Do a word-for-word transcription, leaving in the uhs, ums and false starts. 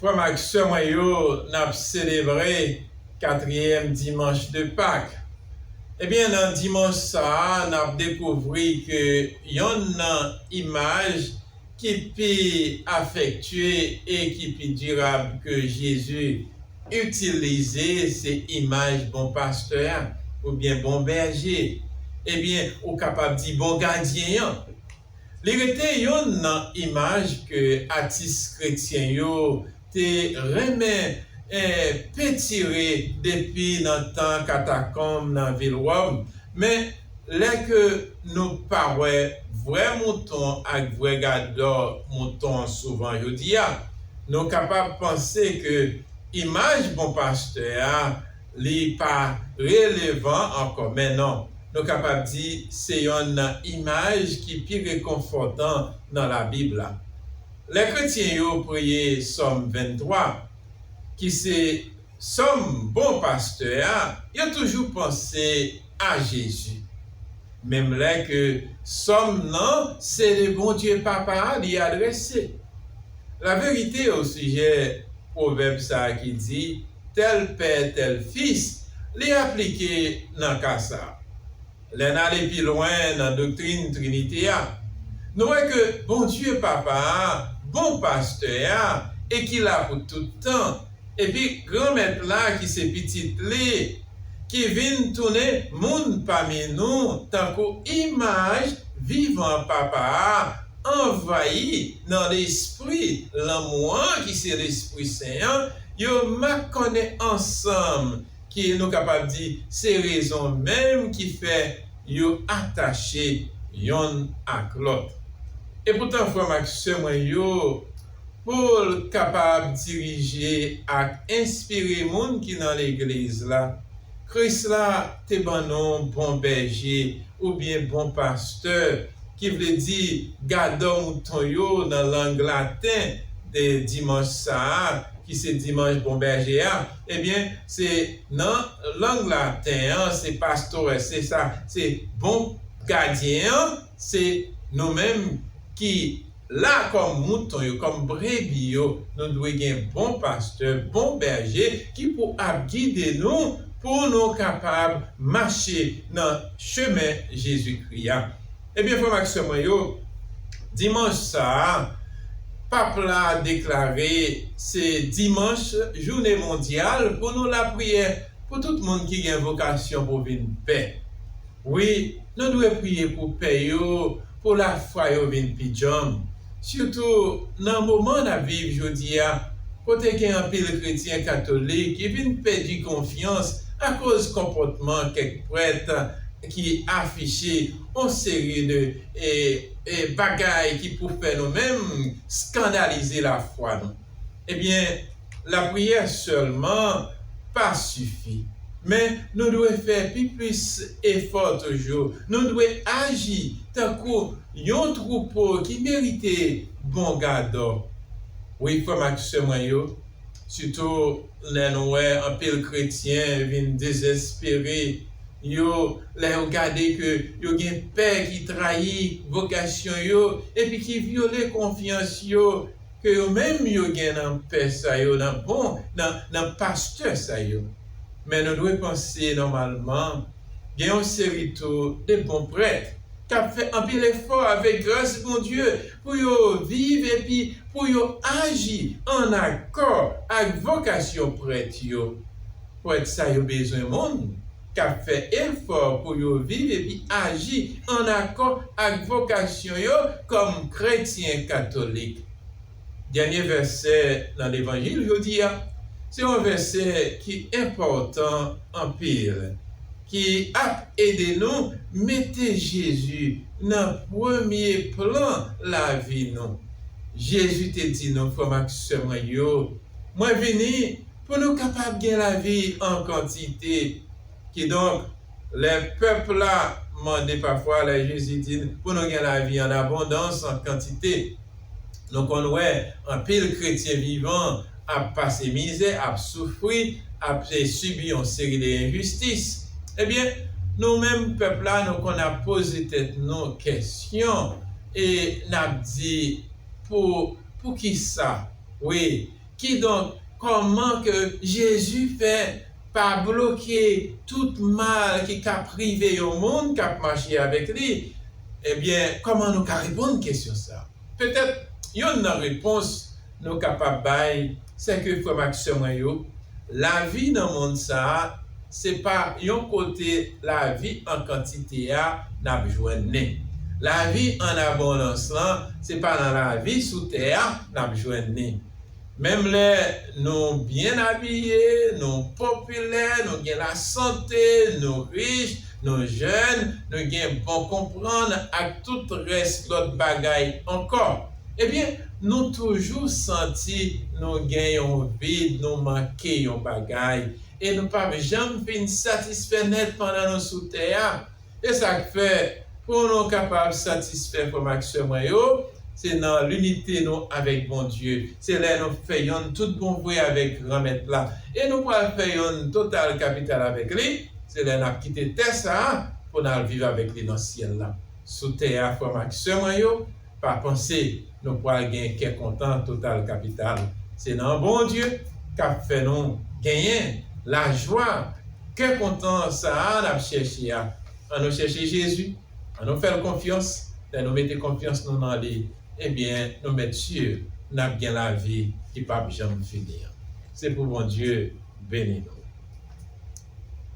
Frè m ak sè mwen yo, n ap selebre katriyèm dimanch de Pak. Ebyen, nan dimanch sa a, n ap dekouvri ke yonn nan imaj ki pi afektye e ki pi dirab ke Jezi itilize, se imaj bon pastè a, oubyen bon bèje. Ebyen, ou kapab di bon gadyen an. Li rete yonn nan imaj ke atis kretyen yo te renmen, eh, pentire depi nan tan katakonm nan vil Wòm. Men, lè ke nou pa wè vrè mouton ak vrè gadò mouton souvan jodi a, nou kapab panse ke imaj bon pastè a, li pa relevan ankò. Men non, nou kapab di se yonn nan imaj ki pi rekonfòtan nan Labib la. Lè kretyen yo priye Sòm venntwa, ki se Sòm bon pastè a, yo toujou panse a Jezi. Menm lè ke Sòm nan se le Bondye Papa a li adrese. Laverite osijè pwovèb sa a ki di, tèl pè, tèl fis, li aplike nan ka sa a. Lè n ale pi lwen nan doktrin Trinite a, nou wè ke Bondye Papa a, bon pastè a, e ki la pou tout tan, epi Granmèt la ki se Pitit li, ki vin tounen moun pami nou tankou imaj vivan Papa a, anvayi nan Lespri lanmou an ki se Lespri Sen an, yo makònen ansanm, ki nou kapab di se rezon menm ki fè yo atache yonn ak lòt. Epoutan, frè m ak sè mwen yo, pou l kapab dirije ak enspire moun ki nan legliz la, Kris la te ban nou bon bèje oubyen bon pastè, ki vle di gadò mouton yo nan lang laten de dimanch sa a, ki se dimanch bon bèje a. Ebyen, se nan lang laten an, se pastores, se sa, se bon gadyen an, se nou menm ki la kòm mouton yo, kòm brebi yo, nou dwe gen bon pastè, bon bèje ki pou ap gide nou pou nou kapab mache nan chemen Jezikri a. Ebyen, frè m ak sè mwen yo, dimanch sa a, Pap la deklare se dimanch, jounen mondyal pou nou lapriyè, pou tout moun ki gen vokasyon pou vin pè. Wi, nou dwe priye pou pè yo, pou lafwa yo vin pi djanm. Sitou nan moman n ap viv jodi a, kote gen anpil kretyen katolik ki vin pèdi konfyans akoz konpòtman kèk prèt ki afiche yon seri de, e, e, bagay ki pou fè nou menm eskandalize lafwa nou. Ebyen, lapriyè sèlman pa sifi. Men, nou dwe fè pi plis efò toujou. Nou dwe aji tankou yon twoupo ki merite bon gadò. Wi, frè m ak sè mwen yo, sitou lè nou wè anpil kretyen vin dezespere, yo, lè yo gade ke yo gen pè ki trayi vokasyon yo, epi ki vyole konfyans yo, ke yo menm yo gen nan pè sa yo, nan bon, nan, nan pastè sa yo. Men nou dwe panse nòmalman, gen yon seri tou de bon prèt k ap fè anpil efò avèk gras Bondye pou yo viv epi pou yo aji ann akò ak vokasyon prèt yo. Prèt sa yo bezwen moun k ap fè efò pou yo viv epi aji ann akò ak vokasyon yo kòm kretyen katolik. Dènye vèsè nan levanjil jodi a, se yon vèsè ki enpòtan anpil, ki ap ede nou mete Jezi nan premye plan lavi nou. Jezi te di nou, frè m ak sè mwen yo, mwen vini pou nou kapab gen lavi an kantite. Kidonk, lè pèp la mande pafwa, lè Jezi di pou nou gen lavi an abondans, an kantite, nou konn wè anpil kretyen vivan ap pase mizè, ap soufri, ap, e, sibi yon seri de enjistis. Ebyen, nou menm pèp la, nou konn ap poze tèt nou kesyon, e n ap di, pou, poukisa? Wi, Kidonk, kòman ke Jezi fè pa bloke tout mal ki ka rive yon moun k ap mache avèk li? Ebyen, kòman nou ka reponn kesyon sa a? Petèt, yonn nan repons nou kapab bay, se ke, frè m ak sè mwen yo, lavi nan mond sa a, se pa yon kote lavi an kantite a n ap jwenn li. Lavi an abondans lan, se pa nan lavi sou tè a n ap jwenn li. Menm lè nou byen abiye, nou popilè, nou gen lasante, nou rich, nou jèn, nou gen bon konprann ak tout rès lòt bagay ankò, ebyen, nou toujou santi nou gen yon vid, nou manke yon bagay, e nou p ap janm fin satisfè nèt pandan nou sou tè a. E sa k fè, pou nou kapab satisfè, frè m ak sè mwen yo, se nan linite nou avèk Bondye. Se lè nou fè yonn tout bon vre avèk Granmèt la. E nou pral fè yonn total kapital avèk li. Se lè n ap kite tè sa a pou n al viv avèk li nan syèl la. Sou tè a, frè m ak sè mwen yo, pa panse nou pral gen kè kontan total kapital. Se nan Bondye k ap fè nou genyen lajwa, kè kontan sa a n ap chèche a. Ann nou chèche Jezi, ann nou fè l konfyans. Lè nou mete konfyans nou nan li, ebyen, nou mèt si n ap gen lavi ki p ap janm fini an. Se pou Bondye beni nou.